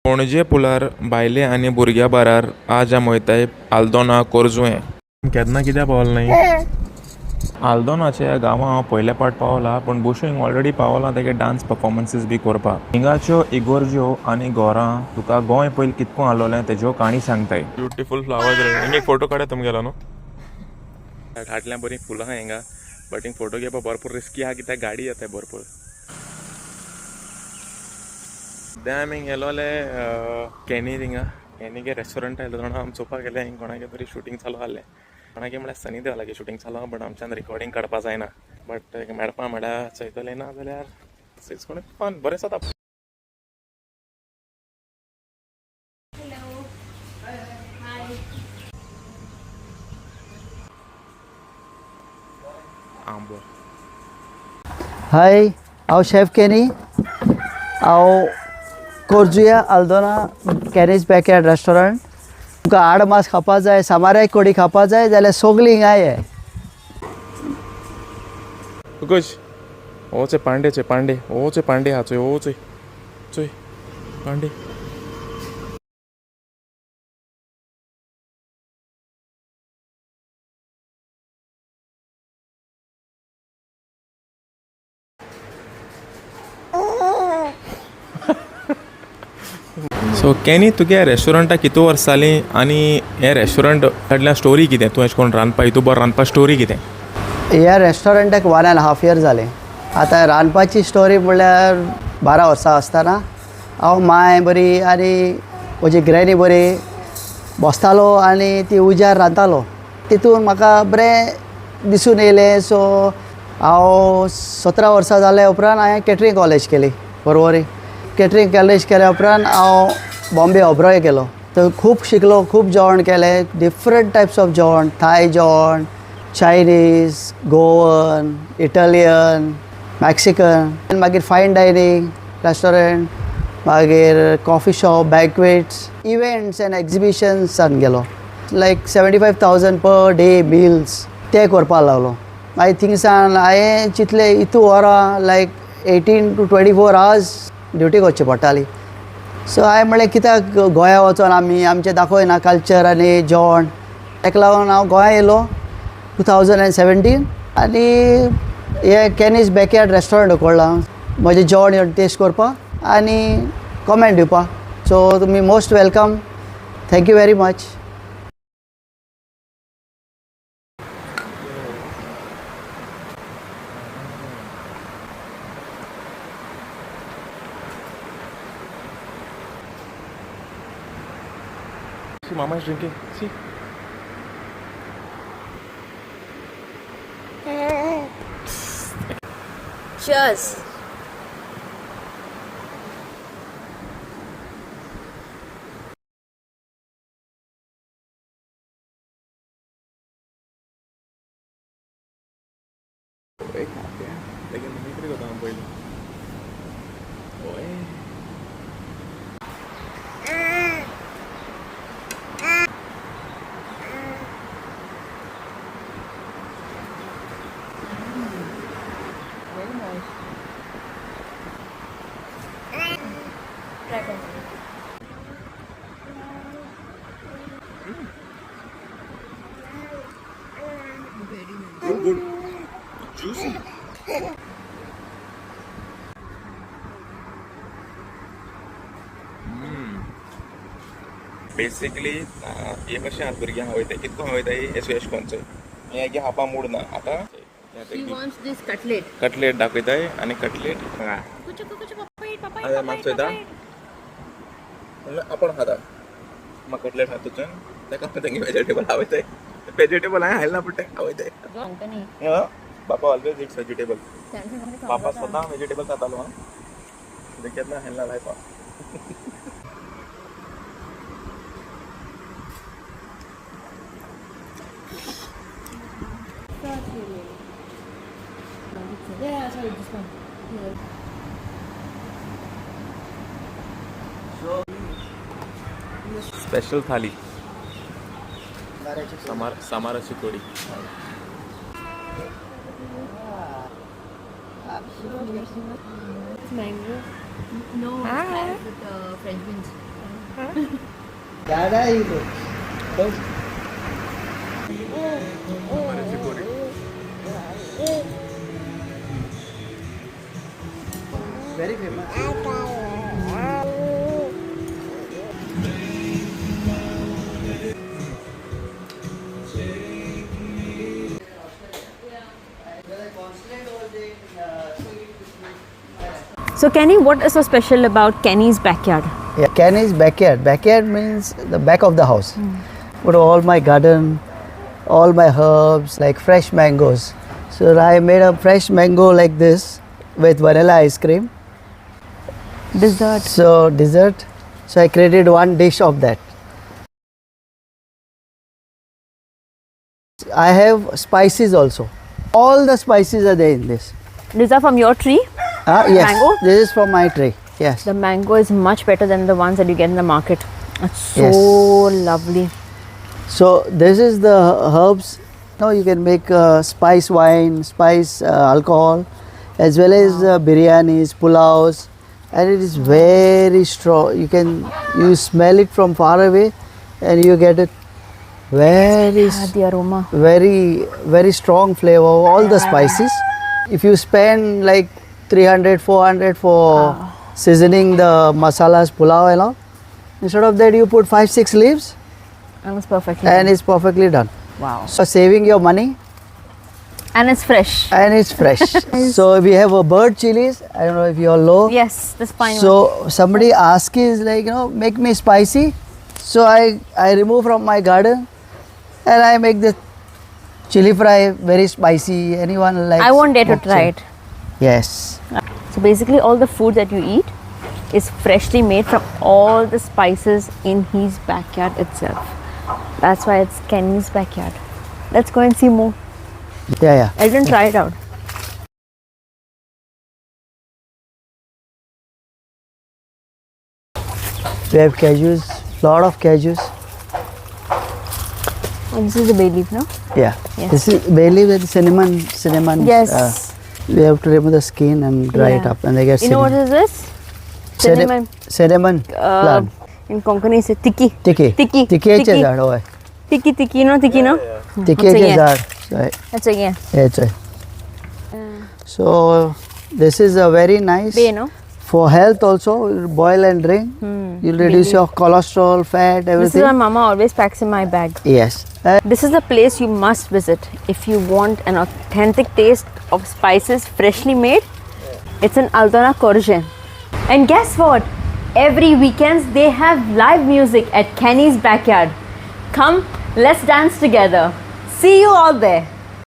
पणजे पुलार बायले आनी भुरग्या बारार आज आमी वयताय आल्दोना खोर्जुवें. केन्ना कित्याक पावल न्ही आल्दोनाच्या ह्या गांवां हांव पयले पाट पावला, पूण बुशूंक ऑलरेडी पावला तेगे डान्स परफॉर्मन्सीस बी करपाक. हिंगाच्यो इगोर्ज्यो आनी घरां तुका गोंय पयलीं कितको आसलोलें तेज्यो काणी सांगताय. ब्युटिफूल फ्लावर्स रे. हिंगा एक फोटो काडया तुमगेलो न्हू. हाटल्या बरीं फुलां आहा हिंगा, बट हिंग फोटो घेवपाक भरपूर रिस्की आहा कित्याक गाडी येताय भरपूर. सद्या आमी गेलोले कॅनी, थिंगा कॅनीगे रेस्टॉरंट आयलो जाणा. आमी चोवपाक गेले हिंग कोणागे तरी शुटींग चालू आहलें. कोणागे म्हळ्यार सनी देवलागे शुटींग चालू आहा, बट आमच्यान रिकॉर्डिंग काडपा जायना. बट मेळपा म्हळ्यार चोयतले ना जाल्यार it's gonna fun, बरें जाता. Hello. Hi. आंबो. हाय, हांव शेफ केनी. हांव खोर्जुया आल्दोना कॅनीज बॅकयार्ड रेस्टॉरंट. तुमकां हाड मास खावपा जाय, सामाराय कोडी खावपा जाय जाल्यार सोगलीं हिंगा ये. कुश ओचे पांडेचे पांडे ओचे पांडे हा चोय ओचोय चोय पांडे. सो केनी, तुगे रेस्टॉरंटाक कितू वर्स जालीं आनी हें रेस्टॉरंट फाटल्यान स्टोरी कितें? तूं एशें कोन्न रांदपा हितू बरो रांदपा स्टोरी कितें? ह्या रेस्टॉरंटाक 1.5 इयर जालें. आतां रांदपाची स्टोरी म्हणल्यार 12 वर्सां आसतना हांव मांय बरी आनी म्हजी ग्रॅनी बरी बसतालो आनी ती उज्यार रांदतालो. तितून म्हाका बरें दिसून येयलें. सो हांव 17 वर्सां जाल्या उपरांत हांवें कॅटरींग कॉलेज केली. बरोबर, कॅटरींग कॉलेज केल्या उपरांत हांव बॉम्बे ओबरॉय गेलो. थंय खूब शिकलो, खूब जेवण केलें, डिफरंट टायप्स ऑफ जेवण, थाय जेवण, चायनीज, गोवन, इटालियन, मॅक्सिकन, मागीर फायन डायनींग रेस्टॉरंट, मागीर coffee shop, banquets, events and एक्झिबिशन्सान गेलो. लायक 75,000 पर डे मिल्स ते करपाक लागलो. मागीर थिंगसान हांवें चिंतलें इतू वरां लायक 18 टू 24 आवर्स ड्युटी करची पडटाली. सो हांवें म्हणलें कित्याक गोंया वचोन आमी आमचें दाखयना कल्चर आनी जेवण. ताका लागून हांव गोंया येयलो 2017 आनी हे कॅनीज बॅकयार्ड रेस्टॉरंट उगडलां म्हजें जेवण येवन टेस्ट करपाक आनी कॉमेंट दिवपाक. सो तुमी most welcome. Thank you very much. See, Mama is drinking. See. Cheers. एक लेकिन मम्मी कितें करता हांव पयलीं. ओय. Very nice. Try कर. Very nice. Good, good. Juicy. Basically हे कशें आहात भुरग्यांक वयताय कितको वयताय एशें एशें कोन्न चोय हें हेगे खावपा मूड ना आतां. She wants this cutlet. Cutlet दाखयताय आनी कटलेट कुछ कुछ papa eat, papa eat, अरे papa म्हाका eat, चोयता. Papa eat. म्हणल्यार आपूण खाता म्हाका कटलेट खाता तुजून ताका तेंगे वेजिटेबल आवयताय. वेजिटेबल हांवें खायलें ना पूण तें आवयताय. सांगता न्ही. बापा ऑलवेज it's vegetable. बापा स्वता वेजिटेबल खातालो. हां, ते केन्ना खायलें ना लायफा. Yeah, sorry, this one. Yeah. Special थाली सामार सामाराची कोडी. It's mango. No, it's with French beans. Dada येयलो. Very famous. So Kenny, what is so special about Kenny's backyard? Yeah, Kenny's backyard. Backyard means the back of the house. Put all my garden, all my herbs, like fresh mangoes. So I made a fresh mango like this with vanilla ice cream. Dessert. So dessert. So I created one dish of that. I have spices also. All the spices are there in this. These are from your tree. Yes. Mango? This is from my tree. Yes. The mango is much better than the ones that you get in the market. It's so Yes. lovely. So this is the herbs. Now you can make spice wine, spice alcohol, as well as biryanis, pulaos, and it is very strong. You smell it from far away, and you get it very The aroma. very very strong flavor of all the spices. If you spend like 300, 400 for seasoning the masalas, pulao and all, instead of that you put 5-6 leaves And it's perfectly. and it's perfectly done. Wow. So saving your money And it's fresh. and it's fresh. So we have a bird chilies. I don't know if you all know. Yes, this fine one. So somebody asks is like, you know, make me spicy. So I remove from my garden and I make the chili fry very spicy. Anyone likes. I won't dare to mock try chili. it. Yes. So basically all the food that you eat is freshly made from all the spices in his backyard itself. That's why it's Kenny's backyard. Let's go and see more. Yeah, yeah. I didn't try it out. We have cashews, lot of cashews. Oh, this is the bay leaf, no? Yeah. Yes. This is bay leaf with cinnamon. Cinnamon. Yes. We have to remove the skin and dry it Yeah. up, and they get You know what cinnamon. is this? Cinnamon. Cinnamon plant. In Konkani, it's a tiki. Tiki. Tiki. Tikiचे Tiki. झाड होय. Tiki, tiki, no, tiki, no? तिकेचे झाड. That's again. हेच आहे. So this is a very nice Bay, no? For health also, you boil and drink. You'll reduce your cholesterol, fat, This is everything. what mama always packs in my bag. Yes. This is a place you must visit if you want an authentic taste of spices freshly made. It's in Aldona Corjuem. And guess what? Every weekends they have live music at Kenny's backyard. Come, let's dance together. See you all there.